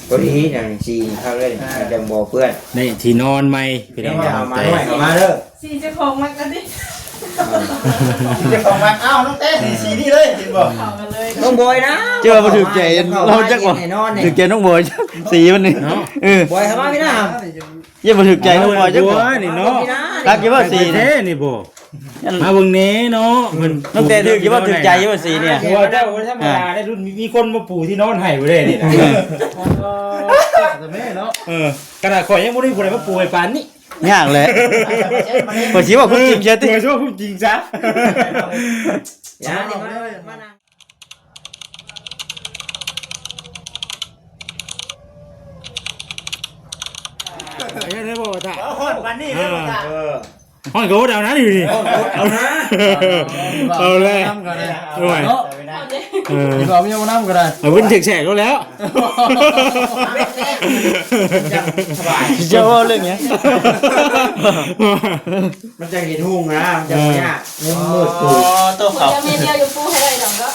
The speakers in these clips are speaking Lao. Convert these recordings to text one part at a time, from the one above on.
ພໍດີຈັ່ງສີຄັກເລີຍ ອ່າ ຈັ່ງບໍ່ເປື້ອນ. ນີ້ທີ່ນອນໃໝ່ພີ່ນ້ອງ ເອົາມາ ແຕ່ ນ້ອຍເຂົ້າມາເດີ ສີເຈົ້າຂອງມັກກັນຕິ ເຈົ້າຂອງມັກ. ອ້າວ ນ້ອງແຕ້ ສີ ສີນີ້ເລີຍ ເຫັນບໍ່? ເຂົ້າກັນເລີຍ ນ້ອງບອຍນະ ເຈົ້າວ່າບໍ່ຖືກໃຈ ເຂົ້າມາ ເຮົາຈັກວ່າ ແນ່ນອນນີ້ ຖືກໃຈນ້ອງບອຍ ສີມັນນີ້ເນາະ. ເອີ ບອຍເຂົ້າມາພີ່ນະ ຢ່າບໍ່ຖືກໃຈນ້ອງບອຍຈັກບໍ່ ນີ້ເນາະ. ຄັກຢູ່ບໍ່ສີນີ້ ນີ້ບໍ່ ມາເບິ່ງແດ່ເນາະ. ເພິ່ນ ນ້ອງແຕ້ຖືກຢູ່ບໍ່ ຖືກໃຈຢູ່ບໍ່ສີນີ້? ບໍ່ ເຈົ້າບໍ່ທຳມະດາເດ້ ລຸ້ນມີຄົນມາປູທີ່ນອນໃຫ້ບໍ່ໄດ້ນີ້ນະ. ເອີ ຂະໜາດຂ້ອຍຍັງບໍ່ໄດ້ຜູ້ໃດມາປູໃຫ້ປານນີ້ ຍາກແຫຼະ. ຂ້ອຍຊິເວົ້າຄວາມຈິງຊະຕິ ຂ້ອຍຊິເວົ້າຄວາມຈິງຊະ. ຢ່ານີ້ມາ ມານັ່ງ ເຮັດໃຫ້ບໍ່ວ່າຖ້າ ເອົາຮອດປານນີ້ເລີຍບໍ່? ເອີ ຮອດກໍອົດເອົານະຢູ່ນີ້ ເອົານະ ເອົາແລ້ວ ໂອ້ຍ ເນາະ ເອີ ເອົາເມຍມານຳກໍໄດ້ ເອົາເພິ່ນແຊກໆໂລດແລ້ວ. ເຈົ້າເວົ້າເລື່ອງຫຍັງ? ມັນຈະເຫັນຮຸ່ງນະ ມັນຈະບໍ່ຍາກ ມຸມມືດ ໂອ້ ໂຕເຂົາ ເຈົ້າແມ່ນດຽວຢູ່ປູໃຫ້ໄດ້ດອກເນາະ.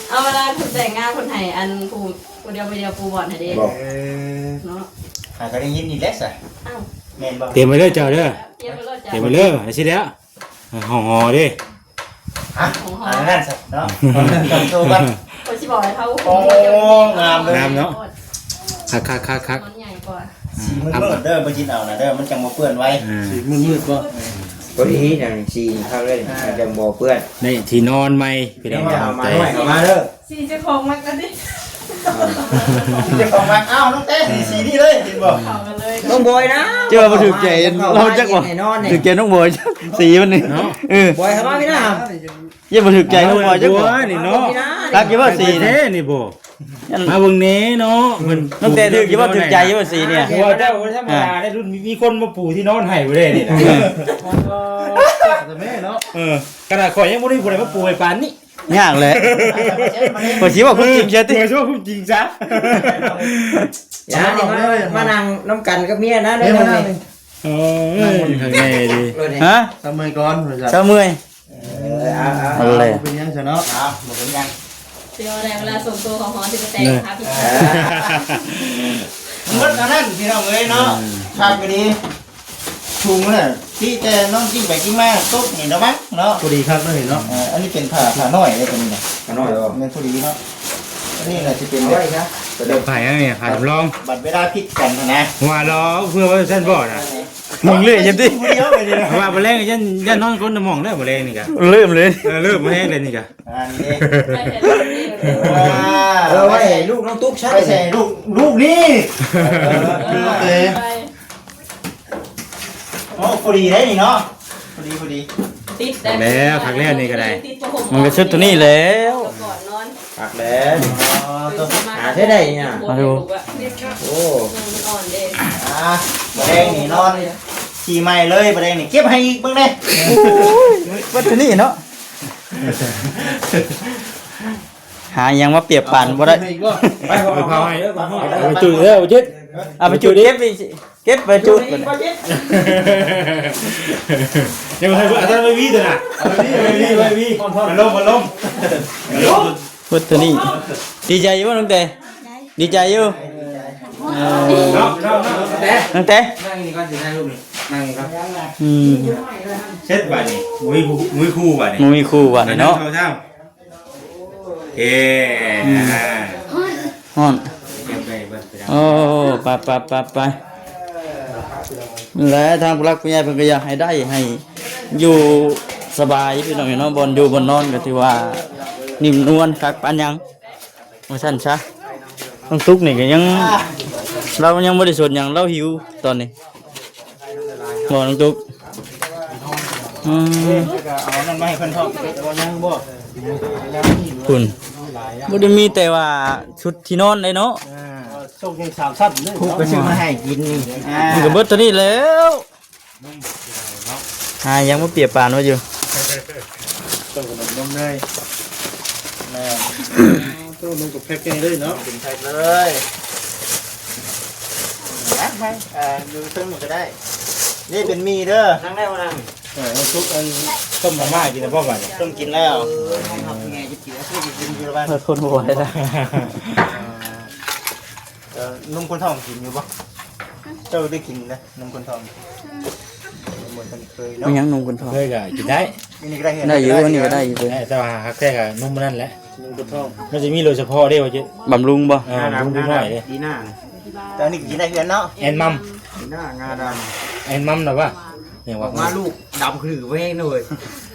ເອີ ເອົາເວລາເພິ່ນແຕ່ງງານເພິ່ນໃຫ້ອັນຜູ້ ຜູ້ດຽວ ຜູ້ດຽວປູບ່ອນໃຫ້ເດ້ ເອີ ເນາະ. ຫາກໍໄດ້ຍິນນີ້ແຫຼະຊະ ອ້າວ ແມ່ນບໍ່? ຕຽມໄວ້ເດີເຈົ້າເດີ ຕຽມໄວ້ໂລດ ຕຽມໄວ້ເລີຍ ໃຫ້ຊິແລ້ວ ຫ້ອງຫໍເດ້ ອ່ະ ຫ້ອງຫໍ ອັນນັ້ນຊະເນາະ ຕ້ອງໂຊກັນ ຂ້ອຍຊິບອກໃຫ້ເຂົາ ໂອ້ ງາມເລີຍ ງາມເນາະ. ຄັກໆໆໆ ມັນໃຫຍ່ກວ່າ ສີມືດໆເດີ ບໍ່ຈິນເອົານະເດີ ມັນຈັ່ງບໍ່ເປື້ອນໄວ. ອ່າ ສີມືດໆບໍ່? ພໍດີຈັ່ງສີຄັກເລີຍ ອ່າ ຈັ່ງບໍ່ເປື້ອນ. ນີ້ທີ່ນອນໃໝ່ພີ່ນ້ອງ ເອົາມາ ແຕ່ ນ້ອຍເຂົ້າມາເດີ ສີເຈົ້າຂອງມັກກັນຕິ ເຈົ້າຂອງມັກ. ອ້າວ ນ້ອງແຕ້ ສີນີ້ເລີຍ ເຫັນບໍ່? ເຂົ້າກັນເລີຍ ນ້ອງບອຍນະ ເຈົ້າວ່າບໍ່ຖືກໃຈ ເຮົາຈັກວ່າ ຖືກໃຈນ້ອງບອຍ ສີມັນນີ້ເນາະ. ເອີ ບອຍເຂົ້າມາພີ່ນະ ຢ່າບໍ່ຖືກໃຈນ້ອງບອຍຈັກບໍ່ ນີ້ເນາະ. ຄັກຢູ່ບໍ່ສີນີ້ ນີ້ບໍ່ ມາເບິ່ງແດ່ເນາະ. ເພິ່ນ ນ້ອງແຕ້ຖືກຢູ່ບໍ່ ຖືກໃຈຢູ່ບໍ່ສີນີ້? ບໍ່ ເຈົ້າບໍ່ທຳມະດາເດ້ ລຸ້ນມີຄົນມາປູທີ່ນອນໃຫ້ບໍ່ໄດ້ນີ້ນະ. ເອີ ຂະໜາດຂ້ອຍຍັງບໍ່ໄດ້ຜູ້ໃດມາປູໃຫ້ປານນີ້ ຍາກແຫຼະ. ຂ້ອຍຊິເວົ້າຄວາມຈິງຊະຕິ ຂ້ອຍຊິເວົ້າຄວາມຈິງຊະ. ຢ່ານີ້ ມາ ມານັ່ງນຳກັນກັບເມຍນະ ເອີ ມານັ່ງນີ້ ໂອ້ຍ ຄັກແນ່ດີ. ຮະ ສະເມື່ອຍກ່ອນ ສະເມື່ອຍ ເອີ ເອົາ ເອົາ ເອົາ ເອົາ ເອົາ ເອົາ ເອົາ ເອົາ ເປັນຫຍັງຊະເນາະ. ເອົາ ບໍ່ເປັນຫຍັງ ຊິວ່າໄດ້ເວລາສົ່ງໂຕເຂົ້າຫໍ ຊິໄປແຕ່ງ ເອີ ຫາພີ່ ເອີ ໝົດເທົ່ານັ້ນພີ່ນ້ອງເອີຍເນາະ. ອືມ ຄັກອີ່ຫຼີ ທຸງນະ ຕິແຕ່ນອນກິນໄປກິນມາຕົກນີ້ລະວັງເນາະ. ພໍດີຄັກເລີຍເນາະ. ເອີ ອັນນີ້ເປັນຜ້າ ຜ້ານ້ອຍເດ້ຕົວນີ້ນະ ຜ້ານ້ອຍບໍ່? ແມ່ນ ພໍດີເນາະ. ອັນນີ້ນະຊິເປັນແບບ ເອົາໄວ້ຊະ ເປັນຜ້າຫຍັງນີ້ ຜ້າສຳລອງ ບັດເວລາຜິດກັນຫັ້ນນະ. ວ່າລອ ເພື່ອວ່າຊັ້ນບໍ່ນະ ມຸງເລີຍຈັ່ງຕິ ຜູ້ດຽວໄປນີ້ນະ. ວ່າບໍ່ແລງຢ້ານ ຢ້ານນອນຄົນລະໝ່ອງແລ້ວບໍ່ແລງນີ້ກະ ເລີ່ມເລີຍ ເອີ ເລີ່ມແຮງເລີຍນີ້ກະ. ອັນນີ້ ເອີ ໄວ້ໃຫ້ລູກນ້ອງຕຸກຊະ ໄວ້ໃຫ້ລູກ ລູກນີ້ ເອີ ເອີ ໂອ້ ພໍດີເດ້ນີ້ເນາະ ພໍດີ ພໍດີ ຕິດແລ້ວ ຄັກແລ້ວນີ້ກໍໄດ້ ຕິດຜ້າຫົ່ມ ມັນກໍຊຸດຕົວນີ້ແລ້ວ ກ່ອນນອນ ຄັກແລ້ວ. ອໍ ໂຕ ຫາໃຊ້ໄດ້ນີ້ນະ ມາດູ ໂອ້ ມັນອ່ອນເດ້. ອ່າ ບໍ່ແລງນີ້ນອນທີ່ໃໝ່ເລີຍ ບໍ່ແລງນີ້ເກັບໃຫ້ອີກເບິ່ງແດ່. ໂອ້ຍ ເບິດເທົ່ານີ້ເນາະ ຫາຫຍັງມາປຽບປານບໍ່ໄດ້. ໄປ ເອົາເຜົາໃຫ້ ເອົາເຜົາໃຫ້ ເອົາໄປຈຸດເດີ ເອົາໄປຈຸດ ເອົາໄປຈຸດ ເກັບ ເກັບໄປຈຸດ ເອົາໄປຈຸດ. ຍັງໃຫ້ອາຈານໄວ້ວີຕົວນະ ໄວ້ວີ ໄວ້ວີ ອາລົມ ອາລົມ ອາລົມ. ເບິດເທົ່ານີ້ ດີໃຈຢູ່ບໍ່ນ້ອງແຕ້? ດີໃຈຢູ່ ເນາະ ເນາະ ເນາະ ແຕ່ ນ້ອງແຕ້ ນັ່ງນີ້ກ່ອນ ຊິຖ່າຍຮູບນີ້ ນັ່ງນີ້ກ່ອນ. ອືມ ເສັດບາດນີ້ ບໍ່ມີຄູ່ ບໍ່ມີຄູ່ບາດນີ້ ບໍ່ມີຄູ່ບາດນີ້ເນາະ. ໜຶ່ງ ສອງ ສາມ ເອີ ອືມ ອ່າ ຮ້ອນ ໂອ້ ໄປ ໄປ ໄປ ໄປ ແລະ ທາງຜູ້ຫຼັກຜູ້ໃຫຍ່ເພິ່ນກໍຢາກໃຫ້ໄດ້ ໃຫ້ຢູ່ສະບາຍ ພີ່ນ້ອງເນາະ. ບ່ອນຢູ່ບ່ອນນອນກໍຖືວ່ານິ້ມນວນຄັກປານຫຍັງ ວ່າຊັ້ນຊະ. ນ້ອງຕຸກນີ້ກໍຍັງ ລາວຍັງບໍ່ໄດ້ສົນຫຍັງ ລາວຫິວຕອນນີ້ ບໍ່ ນ້ອງຕຸກ? ອືມ ເອົານັ້ນມາໃຫ້ເພິ່ນພ້ອມ ຍັງບໍ່? ພຸ້ນ ບໍ່ໄດ້ມີແຕ່ວ່າຊຸດທີ່ນອນເດ້ເນາະ. ອ່າ ສົ່ງໃຫ້ສາມຊັ້ນເລີຍ ຄຸກກໍຊື້ມາໃຫ້ກິນນີ້ ອ່າ ມັນກໍເບິດເທົ່ານີ້ແລ້ວ. ຫາຫຍັງມາປຽບປານວ່າຢູ່ ຕົ້ມຂະໜົມນົມເນີຍ ແມ່ນ ໂອ້ ນຸ່ງກັບແພັກໃຫຍ່ເລີຍເນາະ ເປັນແພັກເລີຍ. ໄປ ເອີ ຢູ່ເທິງນີ້ກໍໄດ້ ນີ້ເປັນໝີ່ເດີ ນັ່ງແລ້ວນັ່ງ ເອີ ຊຸບອັນ ຕົ້ມມາມ່າກິນແລ້ວບໍ່ບາດນີ້ ຕົ້ມກິນແລ້ວ ເອີ ເຮົາພັບແມ່ກິນ ກິນຢູ່ລະບາດ ເອີ ທົນບໍ່ໄຫວແລ້ວ. ເອີ ນົມຄົນທ້ອງກິນຢູ່ບໍ່? ເຈົ້າໄດ້ກິນນະ ນົມຄົນທ້ອງ? ອືມ ບໍ່ທັນເຄີຍເນາະ. ມີຫຍັງນົມຄົນທ້ອງ? ເຄີຍກໍກິນໄດ້. ອັນນີ້ກໍໄດ້ ໄດ້ຢູ່ ອັນນີ້ກໍໄດ້ຢູ່. ໄດ້ ແຕ່ວ່າຫາກແທ້ກໍນົມອັນນັ້ນແຫຼະ ນົມຄົນທ້ອງ. ມັນຈະມີໂດຍສະເພາະເດ້ວ່າຈະ ບຳລຸງບໍ່? ເອີ ບຳລຸງເດັກນ້ອຍເດ້. ດີໜ້າ ແຕ່ອັນນີ້ກໍກິນໄດ້ຄືກັນເນາະ. ແອນມັມ ດີໜ້າ ງາດຳ. ແອນມັມນະວ່າ ຫຍັງວ່າ ອອກມາລູກດຳຄືແພງເນາະເວີຍ.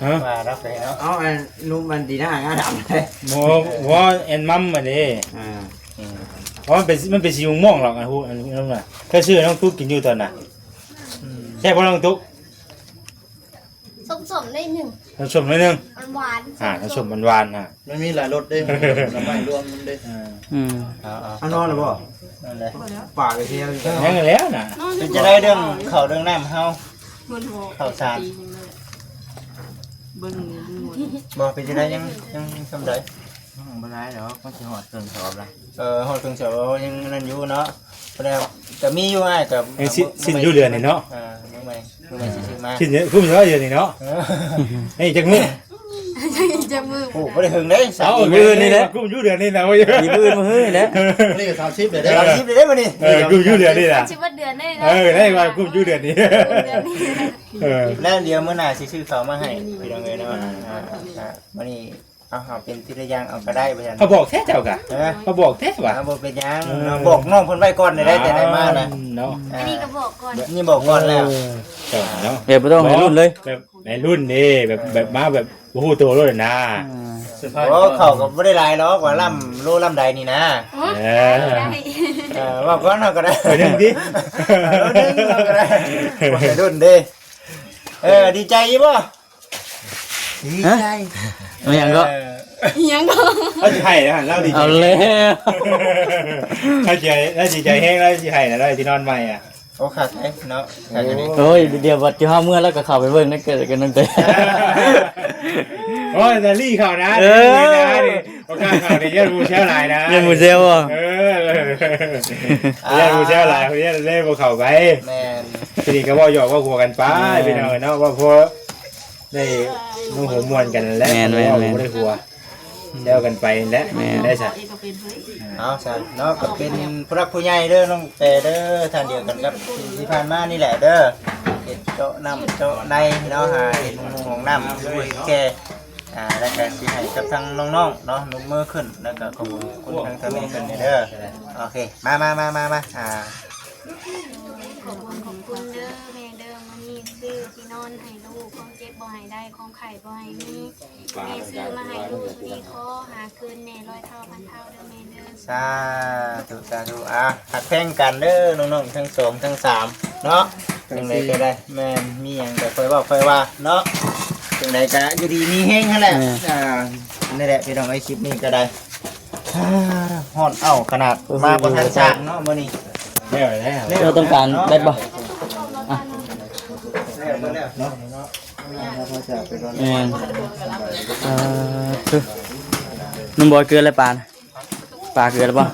ຮະ? ວ່າດຳແພງເນາະ. ເອົາ ອັນ ນົມອັນດີໜ້າງາດຳເດ້. ບໍ່ ບໍ່ ແອນມັມອັນນີ້. ອ່າ ອືມ ເພາະມັນເປັນ ມັນເປັນສີມ່ວງໆດອກ ອັນ ອັນນັ້ນນະ. ເຄີຍຊື້ໃຫ້ນ້ອງຕຸກກິນຢູ່ຕອນນະ. ອືມ ແຊບບໍ່ນ້ອງຕຸກ? ສົ້ມໆໜ້ອຍໜຶ່ງ ສົ້ມໆໜ້ອຍໜຶ່ງ ຫວານໆ. ອ່າ ສົ້ມໆຫວານໆ. ອ່າ ມັນມີຫຼາຍລົດເດ້ ນ້ຳໄມ້ລວມນຳເດ້. ອ່າ ອືມ ເອົາໆ ເອົານອນແລ້ວບໍ່? ນອນແລ້ວ ປາກໄປທ່ຽວຢູ່. ຍັງແລ້ວນະ. ເປັນຈັ່ງໃດເລື່ອງເຂົ້າເລື່ອງນ້ຳເຮົາ? ເຂົ້າສານ ເບິ່ງ ບໍ່ ເປັນຈັ່ງໃດ ຍັງ ຍັງສ່ຳໃດ? ຍັງບໍ່ຫຼາຍດອກ ມັນຊິຮອດເຄິ່ງສອບລະ. ເອີ ຮອດເຄິ່ງສອບ ຍັງນັ້ນຢູ່ເນາະ. ແຕ່ກໍມີຢູ່ ອ້າຍກໍ ເອີ ຊິ ສິ້ນຢູ່ເດືອນນີ້ເນາະ. ເອີ ມື້ໃໝ່ ມື້ໃໝ່ຊິຊື້ມາ. ສິ້ນຢູ່ ກຸ້ມຢູ່ເດືອນນີ້ເນາະ. ເອີ ເອີ ຈັກມື້? ຈັກມື້? ໂອ້ ບໍ່ໄດ້ເຖິງເດ້. ເອົ້າ ມື້ອື່ນນີ້ແຫຼະ ກຸ້ມຢູ່ເດືອນນີ້ນະ. ມື້ອື່ນ ມື້ຮືນີ້ແຫຼະ. ມື້ນີ້ກໍສາມສິບແລ້ວເດ້. ສາມສິບແລ້ວມື້ນີ້. ເອີ ກຸ້ມຢູ່ເດືອນນີ້ນະ. ຊິເບິດເດືອນເດ້ເນາະ. ເອີ ໄດ້ວ່າກຸ້ມຢູ່ເດືອນນີ້ ເດືອນນີ້. ເອີ ແລ້ວດຽວມື້ໜ້າຊິຊື້ເຂົ້າມາໃຫ້ ພີ່ນ້ອງເອີຍເນາະ. ອ່າ ມື້ນີ້ ເອົາ ເອົາເປັນທີລະຢ່າງເອົາກໍໄດ້ວ່າຊັ້ນ. ເຂົາບອກແທ້ເຈົ້າກະ. ຮະ? ເຂົາບອກແທ້ວ່າ ອ່າ ບໍ່ເປັນຫຍັງເນາະ. ເອີ ບອກນ້ອງເພິ່ນໄວ້ກ່ອນໄດ້ ແຕ່ໄດ້ມານະເນາະ. ອ່າ ອັນນີ້ກໍບອກກ່ອນ ນີ້ບອກກ່ອນແລ້ວ. ເອີ ເຈົ້າເນາະ ແບບບໍ່ຕ້ອງໃຫ້ລຸ້ນເລີຍ ແບບໃຫ້ລຸ້ນເດ້ ແບບ ແບບມາແບບບໍ່ຮູ້ໂຕໂລດນະ. ອ່າ ໂອ້ ເຂົາກໍບໍ່ໄດ້ຫຼາຍດອກ ວ່າລ້ຳໂລລ້ຳໃດນີ້ນະ. ເອີ ເອີ ເວົ້າກ່ອນເຮົາກໍໄດ້ ໜຶ່ງຕິ ໜຶ່ງເຮົາກໍໄດ້ ບໍ່ໃຫ້ລຸ້ນເດ້. ເອີ ດີໃຈຢູ່ບໍ່? ດີໃຈ. ຮະ? ອີຫຍັງກໍ? ເອີ ອີຫຍັງກໍ? ເຮົາຊິໃຫ້ນະ ລາວດີໃຈ. ເອົາແລ້ວ ເຮົາຊິໃຫ້ ລາວດີໃຈແຮງ ລາວຊິໃຫ້ນະ ລາວຊິນອນໃໝ່ອະ. ໂອ້ ຄັກເດ້ເນາະ ຄັກອີ່ຫຼີ. ໂອ້ຍ ດຽວບັດຈຸເຮົາເມືອແລ້ວກໍເຂົ້າໄປເບິ່ງໃນເກີດກັນຕັ້ງແຕ່ ໂອ້ຍ ແຕ່ລີ້ເຂົ້ານະ. ເອີ ບໍ່ກ້າເຂົ້ານີ້ ຢ້ານໝູ່ແຊວຫຼາຍນະ ຢ້ານໝູ່ແຊວບໍ່? ເອີ ຢ້ານໝູ່ແຊວຫຼາຍ ຢ້ານເລີຍບໍ່ເຂົ້າໄປ. ແມ່ນ ທີນີ້ກໍເວົ້າຫຍອກເວົ້າຫົວກັນໄປ ແມ່ນ ພີ່ນ້ອງເອີຍເນາະ ເວົ້າພໍໄດ້ຫົວມ່ວນກັນແຫຼະ. ແມ່ນໆໆ ເວົ້າບໍ່ໄດ້ຫົວ ແຊວກັນໄປແຫຼະ. ແມ່ນ ໄດ້ຊະ. ເອົາຊະເນາະ ກໍເປັນຜູ້ຫຼັກຜູ້ໃຫຍ່ເດີນ້ອງແຕເດີ ທ່ານດຽວກັນກັບທີ່ ທີ່ຜ່ານມານີ້ແຫຼະເດີ ເຮັດເຈາະນ້ຳເຈາະໃນເນາະ ຫາເຮັດໂຮງນ້ຳ ແກ່ ອ່າ ແລ້ວກໍຊິໃຫ້ກັບທາງນ້ອງໆເນາະ ຍົກມືຂຶ້ນ ແລ້ວກໍຂອບຄຸນທາງສາມີເພິ່ນເດີ. ໂອເຄ ມາໆໆໆ ອ່າ ຂອບຄຸນ ຂອບຄຸນເດີແມ່ເດີ ມື້ນີ້ຊື້ທີ່ນອນໃຫ້ລູກ ຄວາມເຈັບບໍ່ໃຫ້ໄດ້ ຄວາມໄຂ້ບໍ່ໃຫ້ມີ ແມ່ຊື້ມາໃຫ້ລູກ ຢູ່ດີຂໍຫາຄືນແມ່ຮ້ອຍເທົ່າພັນເທົ່າເດີແມ່ເດີ. ສາທຸ ສາທຸ. ອ່າ ຮັກແພງກັນເດີນ້ອງໆ ທັງສອງທັງສາມເນາະ. ຈັ່ງໃດກໍໄດ້ ແມ່ນ ມີຫຍັງກໍຄ່ອຍເວົ້າຄ່ອຍວ່າເນາະ. ຈັ່ງໃດກໍຢູ່ດີມີແຮງຫັ້ນແຫຼະ. ແມ່ນ ອ່າ ນີ້ແຫຼະ ພີ່ນ້ອງເອີຍ ຄລິບນີ້ກໍໄດ້ ຮ້ອນເອົ້າຂະໜາດ ມາບໍ່ທັນສ້າງເນາະມື້ນີ້. ແລ້ວແລ້ວ ເຈົ້າຕ້ອງການແບັດບໍ່? ອ່ະ ແມ່ນ ເອີ ໜຸ່ມບອຍ ເກືອແລ້ວປານ ປາເກືອແລ້ວບໍ່?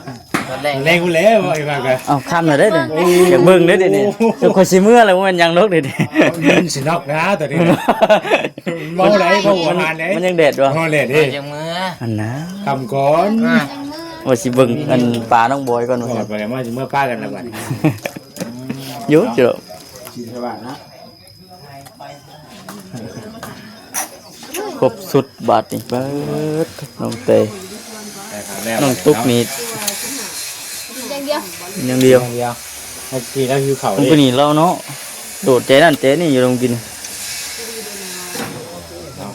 ຕອນແລງ ຕອນແລງພຸ້ນແຫຼະ ບໍ່ໄດ້ວ່າກັນ. ເອົ້າ ຄ່ຳແລ້ວເດ້ນີ້. ໂອ້ ຢາກເບິ່ງເດ້ນີ້. ໂອ້ ຂ້ອຍຊິເມືອແລ້ວ ບໍ່ແມ່ນຫຍັງດອກນີ້. ມັນຊິນອກນະຕອນນີ້ນະ. ເມົາໄດ໋ ເມົາຫົວຫານໄດ໋. ມັນຍັງແດດຢູ່. ເອົາແດດເດ້ ຍັງເມືອ ຫັ້ນນະ ຄ່ຳກ່ອນ. ອ່າ ວ່າຊິເບິ່ງອັນປານ້ອງບອຍກ່ອນວ່າຊັ້ນ. ບໍ່ໄດ້ມາຊິເມືອປາກັນແລ້ວບັດນີ້. ຢູ່ ຢູ່ ຊິສະບາຍນະ. ຄົບຊຸດບາດນີ້ ເປີດ ນ້ອງເຕ ນ້ອງຕຸກນີ້ ຢ່າງດຽວ ຢ່າງດຽວ ເມື່ອກີ້ລາວຫິວເຂົ້າ ນ້ອງ ເດ້ ຜູ້ນີ້ລາວເນາະ ໂດດໃຈນັ້ນໃຈນີ້ຢູ່ ນ້ອງກິນ ເນາະ.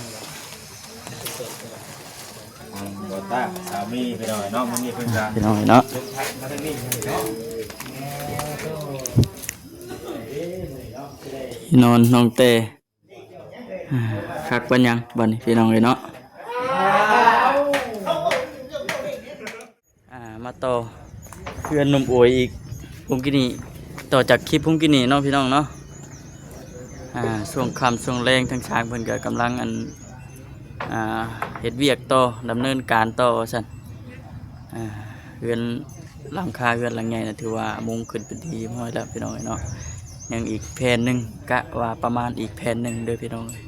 ທາງບໍ່ຕ້າສາມີພີ່ນ້ອງເນາະ ມື້ນີ້ເພິ່ນກໍ ພີ່ນ້ອງເນາະ ເດີນທາງມາທາງນີ້ເນາະ ທີ່ນອນນ້ອງເຕ ອ່າ ຄັກປານຫຍັງບັດນີ້ພີ່ນ້ອງເອີຍເນາະ. ອ່າ ມາຕໍ່ເຮືອນໜຸ່ມໂອຍອີກ ພຸ້ງກີ້ນີ້ ຕໍ່ຈາກຄລິບພຸ້ງກີ້ນີ້ເນາະ ພີ່ນ້ອງເນາະ. ອ່າ ຊ່ວງຄ່ຳຊ່ວງແລງ ທາງຊ່າງເພິ່ນກໍກຳລັງ ອັນ ອ່າ ເຮັດວຽກຕໍ່ ດຳເນີນການຕໍ່ວ່າຊັ້ນ. ອ່າ ເຮືອນ ຫຼັງຄາເຮືອນຫຼັງໃຫຍ່ນະ ຖືວ່າມຸງຂຶ້ນເປັນທີ່ຮຽບຮ້ອຍແລ້ວ ພີ່ນ້ອງເອີຍເນາະ. ຍັງອີກແຜ່ນໜຶ່ງ ກະວ່າປະມານອີກແຜ່ນໜຶ່ງເດີພີ່ນ້ອງເອີຍ.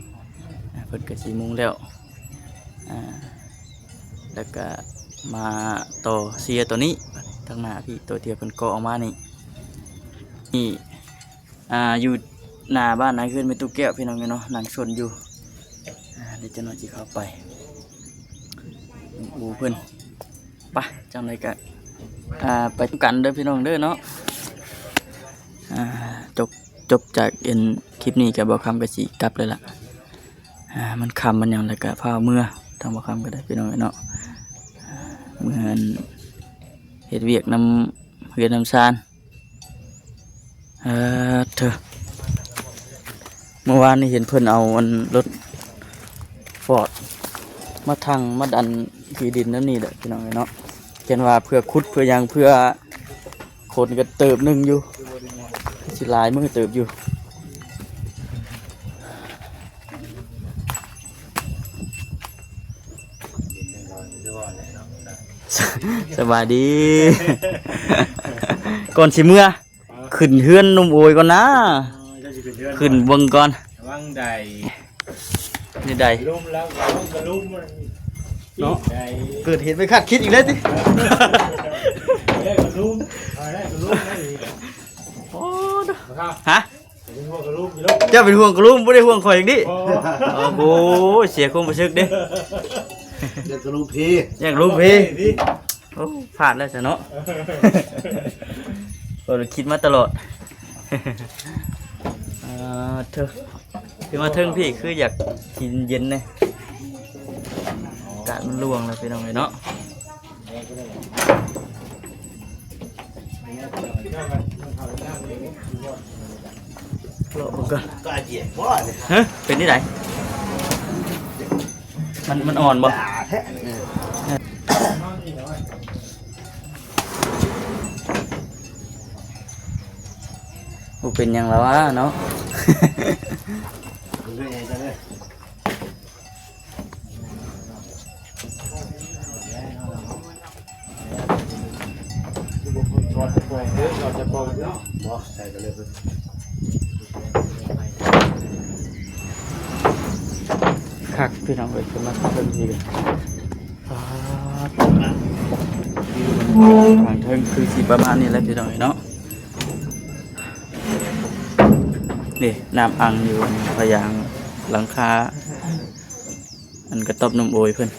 ອ່າ ເພິ່ນກະຊິມຸງແລ້ວ ອ່າ ແລ້ວກະມາຕໍ່ເຊຍຕົວນີ້ ທາງໜ້າພີ້ ໂຕທີ່ເພິ່ນເກາະອອກມານີ້ ນີ້ ອ່າ ຢູ່ໜ້າບ້ານ ໜ້າເຮືອນແມ່ຕູ້ແກ້ວ ພີ່ນ້ອງເອີຍເນາະ ນັ່ງຊົນຢູ່. ອ່າ ດຽວຈັກໜ້ອຍຊິເຂົ້າໄປ ໂອ້ ເພິ່ນ ໄປ ຈັ່ງໃດກະ ອ່າ ໄປນຳກັນເດີພີ່ນ້ອງເດີເນາະ. ອ່າ ຈົບ ຈົບຈາກອັນຄລິບນີ້ກະ ບ່າວຄຳກະຊິກັບແລ້ວລະ. ອ່າ ມັນຄ່ຳມັນຫຍັງແລ້ວກະພາເມືອ ທາງບ່າວຄຳກະໄດ້ພີ່ນ້ອງເອີຍເນາະ ເມືອເຮັດວຽກນຳເຮືອນນຳຊານ. ເອີ ເທີ ເມື່ອວານນີ້ເຫັນເພິ່ນເອົາອັນລົດຟອດມາຖັ່ງມາດັນຂີ້ດິນນຳນີ້ແຫຼະພີ່ນ້ອງເອີຍເນາະ. ເຫັນວ່າເພື່ອຂຸດເພື່ອຫຍັງ ເພື່ອຂົນກະເຕີບໜຶ່ງຢູ່ ຊິຫຼາຍມື້ເຕີບຢູ່. ສະບາຍດີ ກ່ອນຊິເມືອ ຂຶ້ນເຮືອນໜຸ່ມໂອຍກ່ອນນາ ເອີ ເຈົ້າຊິຂຶ້ນເຮືອນ ຂຶ້ນເບິ່ງກ່ອນ ຫວັງໃດ ນີ້ໃດ ລົມແລ້ວ ລົມກະລົມ ເນາະ ເກີດເຫດບໍ່ຄາດຄິດອີກແລ້ວຕິ ເອີ ກະລົມ ເອີ ກະລົມ ໂອ້ ຮະ ເປັນຫ່ວງກະລຸມຢູ່ເນາະ ເຈົ້າເປັນຫ່ວງກະລຸມ ບໍ່ໄດ້ຫ່ວງຂ້ອຍອີກຕິ ໂອ້ຍ ເສຍຄວາມຮູ້ສຶກເດ້ ຢ້ານກະລຸມພີ້ ຢ້ານກະລຸມພີ້ ໂອ້ ພາດແລ້ວຊະເນາະ ເອີ ຄິດມາຕະຫຼອດ ອ່າ ເທີ ຄືມາເທິງພີ້ຄືຢາກກິນເຢັນແດ່ ອາກາດມັນລ່ວງແລ້ວພີ່ນ້ອງເອີຍເນາະ. ເລາະເບິ່ງກ່ອນ ຮະ ເປັນຈັ່ງໃດ ມັນ ມັນອ່ອນບໍ່ ບໍ່ເປັນຫຍັງລະຫວາເນາະ. ຄັກພີ່ນ້ອງເອີຍ ຂຶ້ນມາເທິງພີ້ ປາດ ທາງເທິງຄືຊິປະມານນີ້ແຫຼະພີ່ນ້ອງເອີຍເນາະ. ນີ້ ນ້ຳອັ່ງຢູ່ພະຍາງຫຼັງຄາ ອັນກະຕ໊ອບໜຸ່ມໂອຍເພິ່ນ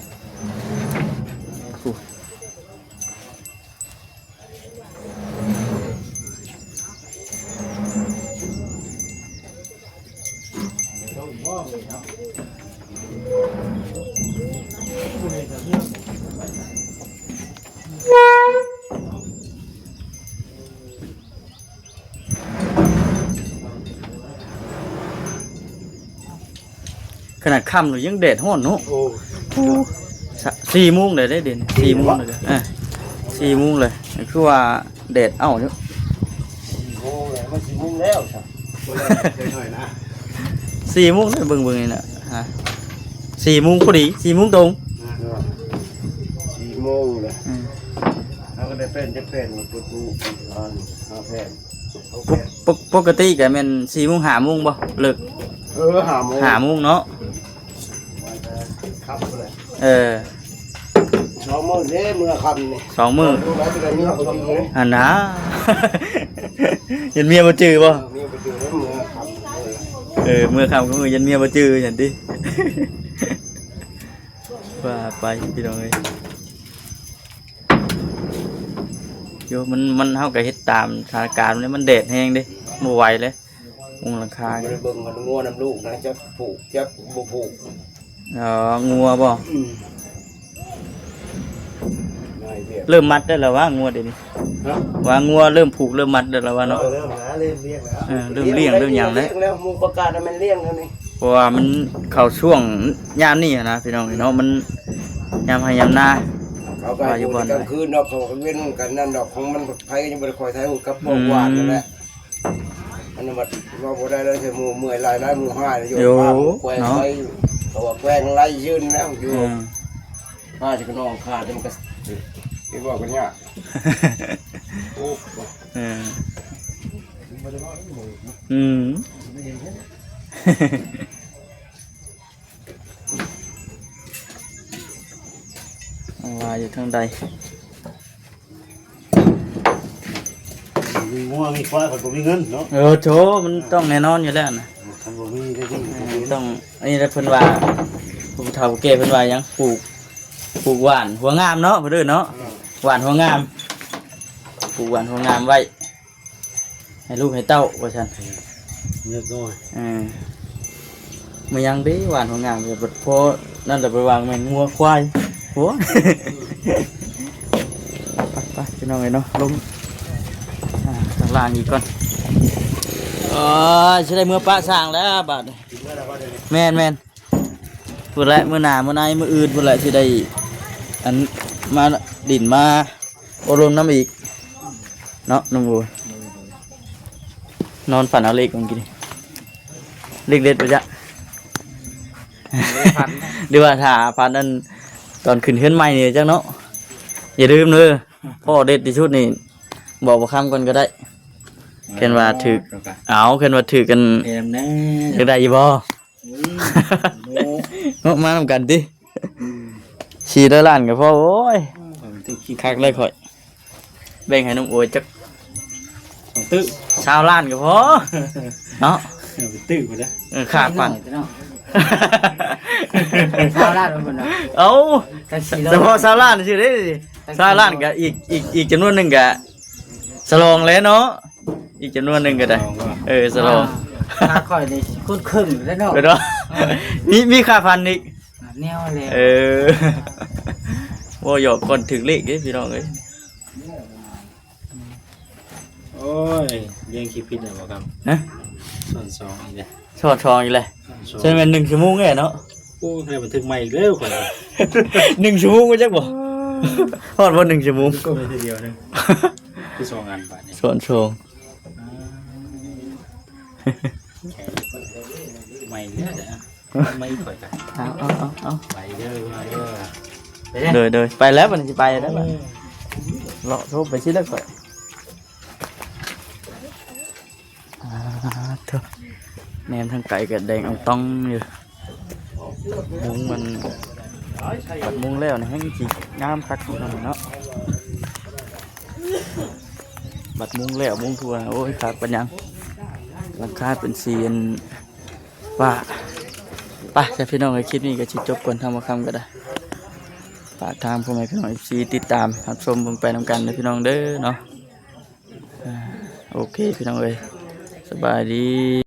ຂະໜາດຄ່ຳແລ້ວຍັງແດດຮ້ອນເນາະ. ໂອ້ ໂອ້ ສະ ສີ່ໂມງແລ້ວເດ້ ເດ ສີ່ໂມງແລ້ວເດ້ ເອີ ສີ່ໂມງແລ້ວ ຄືວ່າແດດເອົ້າຢູ່ ສີ່ໂມງແລ້ວ ມັນສີ່ໂມງແລ້ວຊະ ບໍ່ໄດ້ໜ້ອຍນະ ສີ່ໂມງແລ້ວ ເບິ່ງ ເບິ່ງນີ້ນະ ຮະ ສີ່ໂມງພໍດີ ສີ່ໂມງຕົງ ສີ່ໂມງແລ້ວ ອືມ ເຮົາກະໄດ້ແປນ ຈະແປນມາປຸກລູກ ເອົາແປນ ປົກ ປົກກະຕິກະແມ່ນສີ່ໂມງ ຫ້າໂມງບໍ່ ເລີກ ເອີ ຫ້າໂມງ ຫ້າໂມງເນາະ ຄ່ຳພຸ້ນແຫຼະ ເອີ ສອງມື້ເດ້ ເມືອຄ່ຳນີ້ ສອງມື້ ອັນນາ ຢ້ານເມຍບໍ່ຈື່ບໍ່ ເອີ ເມຍບໍ່ຈື່ເດ້ ເມືອຄ່ຳ ເອີ ເມືອຄ່ຳ ຢ້ານເມຍບໍ່ຈື່ຊັ້ນຕິ ວ່າໄປພີ່ນ້ອງເອີຍ. ໂຍ ມັນ ມັນ ເຮົາກະເຮັດຕາມສະຖານະການແຫຼະ ມັນແດດແຮງເດ້ ບໍ່ໄຫວເລີຍ ມຸງຫຼັງຄາ ບໍ່ໄດ້ເບິ່ງມັນງົວນຳລູກນະ ຈັກຜູກຈັກບໍ່ຜູກ ອໍ ງົວບໍ່ ອືມ ເລີ່ມມັດໄດ້ແລ້ວຫວາ ງົວດຽວນີ້ ຮະ ວ່າງົວເລີ່ມຜູກເລີ່ມມັດໄດ້ແລ້ວຫວາເນາະ ເອີ ເລີ່ມແລ້ວ ເລີ່ມລ້ຽງແລ້ວ ເອີ ເລີ່ມລ້ຽງ ເລີ່ມຫຍັງແລ້ວ ລ້ຽງແລ້ວ ໝູ່ປະກາດນະແມ່ນລ້ຽງແລ້ວນີ້ ເພາະວ່າມັນເຂົ້າຊ່ວງຍາມນີ້ຫັ້ນນະພີ່ນ້ອງເນາະ ມັນຍາມໄຮ່ຍາມນາ ເຂົາກະຢູ່ບ່ອນກາງຄືນດອກ ເຂົາກະເວັ້ນກັນນັ້ນດອກ ຂອງມັນ ໃຜກະຍັງບໍ່ໄດ້ຄ່ອຍຖ່າຍຮູບກັບພວກ ອືມ ຫວານນັ້ນແຫຼະ ອັນນັ້ນບັດເວົ້າບໍ່ໄດ້ແລ້ວ ເສຍໝູ່ເມື່ອຍຫຼາຍ ຫຼາຍໝູ່ຮ້າຍຢູ່ ໂຍ ເນາະ ເຂົາວ່າແກວ່ງໄລ່ຢືນແລ້ວຢູ່ ອືມ ຂ້າຈະກະນອງຂ້າ ແຕ່ມັນກະ ຊິເວົ້າກັນຍາກ ໂອ້ ເອີ ອືມ ວ່າຢູ່ທາງໃດ. ມີງົວມີຄວາຍ ຄັນບໍ່ມີເງິນເນາະ. ເອີ ໂຖ ມັນຕ້ອງແນ່ນອນຢູ່ແລ້ວນະ. ຄັນບໍ່ມີໄດ້ດີ ເອີ ຕ້ອງ ອັນນີ້ແຫຼະ ເພິ່ນວ່າ ຜູ້ເຖົ້າຜູ້ແກ່ເພິ່ນວ່າຫຍັງ ປູກ ປູກຫວ່ານຫົວງາມເນາະ ເພິ່ນເອີ້ນເນາະ. ເອີ ຫວ່ານຫົວງາມ ປູກຫວ່ານຫົວງາມໄວ້ ໃຫ້ລູກໃຫ້ເຕົ້າວ່າຊັ້ນ. ເອີ ເລັກນ້ອຍ ເອີ ມາຍັງເດ້ຫວ່ານຫົວງາມ ແຕ່ບໍ່ພໍນັ້ນລະໄປວາງແມ່ນງົວຄວາຍ. ໂອ້ ໄປໆ ພີ່ນ້ອງເອີຍເນາະ ລົງ ອ່າ ທາງລ່າງອີກກ່ອນ. ໂອ້ຍ ຊິໄດ້ເມືອປະສ້າງແລ້ວບາດນີ້. ແມ່ນໆ ພຸ້ນແຫຼະ ມື້ໜ້າມື້ໃນມື້ອື່ນພຸ້ນແຫຼະ ຊິໄດ້ ອັນ ມາຫຼິ້ນມາໂອ້ລົມນຳອີກເນາະ ນ້ອງໂອຍ. ນອນຝັນເອົາເລກມື້ກີ້ນີ້ ເລກເດັດບໍ່ຈັກ ຫຼືວ່າຖ້າຝັນອັນ ຕອນຂຶ້ນເຮືອນໃໝ່ນີ້ຈັກເນາະ. ຢ່າລືມເດີ ພໍເດັດທີ່ສຸດນີ້ ບອກບໍ່ຄຳກ່ອນກໍໄດ້. ຄັນວ່າຖືກ ເອົາ ຄັນວ່າຖືກກັນ ແຖມແດ່ ຢາກໄດ້ຢູ່ບໍ່? ເອີ ເນາະ ມານຳກັນຕິ. ອືມ ສີ່ຮ້ອຍລ້ານກໍພໍ. ໂອ້ຍ ເອີ ມັນຖືກຄິດ ຄັກເລີຍຂ້ອຍ ແບ່ງໃຫ້ນ້ອງໂອຍຈັກ ສອງຕື້ ຊາວລ້ານກໍພໍເນາະ. ເອີ ໄປຕື້ພຸ້ນເດີ ເອີ ຄ່າປັ່ນ ຊາວລ້ານພຸ້ນເນາະ. ເອົ້າ ສະເພາະຊາວລ້ານຊື່ເດ້ ຊາວລ້ານກໍອີກ ອີກ ອີກຈຳນວນໜຶ່ງກໍສະຫຼອງແຫຼະເນາະ. ອີກຈຳນວນໜຶ່ງກໍໄດ້ ສະຫຼອງວ່າ ເອີ ສະຫຼອງ ອ່າ ຄ່າຂ້ອຍນີ້ຄົນເຄິ່ງແລ້ວເນາະ ເອີ ເນາະ. ເອີ ມີ ມີຄ່າພັນອີກ ແນວແລ້ວ ເອີ ໂອ້ ຢອກກ່ອນຖືກເລກເດ້ພີ່ນ້ອງເອີຍ. ໂອ້ຍ ລຽງຄິດຜິດແລ້ວບໍ່ຄຳ ຮະ ຊ້ອນສອງອີກແລ້ວ ຊ້ອນສອງອີກແລ້ວ ຊ້ອນສອງ ໃຊ່ແມ່ນໜຶ່ງຊົ່ວໂມງແລ້ວເນາະ. ໂອ້ ໃຫ້ບັນທຶກໃໝ່ອີກແລ້ວຂ້ອຍ ໜຶ່ງຊົ່ວໂມງບໍ່ຈັກບໍ່ ຮອດບໍ່ໜຶ່ງຊົ່ວໂມງ ກໍມີທີດຽວໜຶ່ງ ຄືສອງອັນບາດນີ້ ຊ້ອນສອງ ອ່າ ໃໝ່ເລີຍເດີ ໃໝ່ຂ້ອຍກະ ເອົາ ເອົາ ເອົາ ເອົາ ໄປເດີ ໄປເດີ ໄປເດີ ໂດຍ ໂດຍ ໄປແລ້ວ ບັດນີ້ຊິໄປແລ້ວ ເອີ ບັດນີ້ ເລາະໂທໄປຊິແລ້ວຂ້ອຍ. ອ່າ ໂທ້ ແນມທາງໄກກໍແດງອອງຕອງຢູ່ ມຸງມັນ ບັດມຸງແລ້ວນີ້ແຮ່ງຊິງາມຄັກຢູ່ເນາະ. ບັດມຸງແລ້ວມຸງທົ່ວ ໂອ້ຍ ຄັກປານຫຍັງ ຫຼັງຄາເປັນສີອັນຟ້າ. ໄປ ຈ້າ ພີ່ນ້ອງເອີຍ ຄລິບນີ້ກໍຊິຈົບກ່ອນ ທາງບ່າວຄຳກໍໄດ້ ຝາກທາງພໍ່ແມ່ພີ່ນ້ອງເອັຟຊີ ຕິດຕາມຮັບຊົມເບິ່ງໄປນຳກັນເດີ ພີ່ນ້ອງເດີເນາະ. ອ່າ ໂອເຄ ພີ່ນ້ອງເອີຍ ສະບາຍດີ.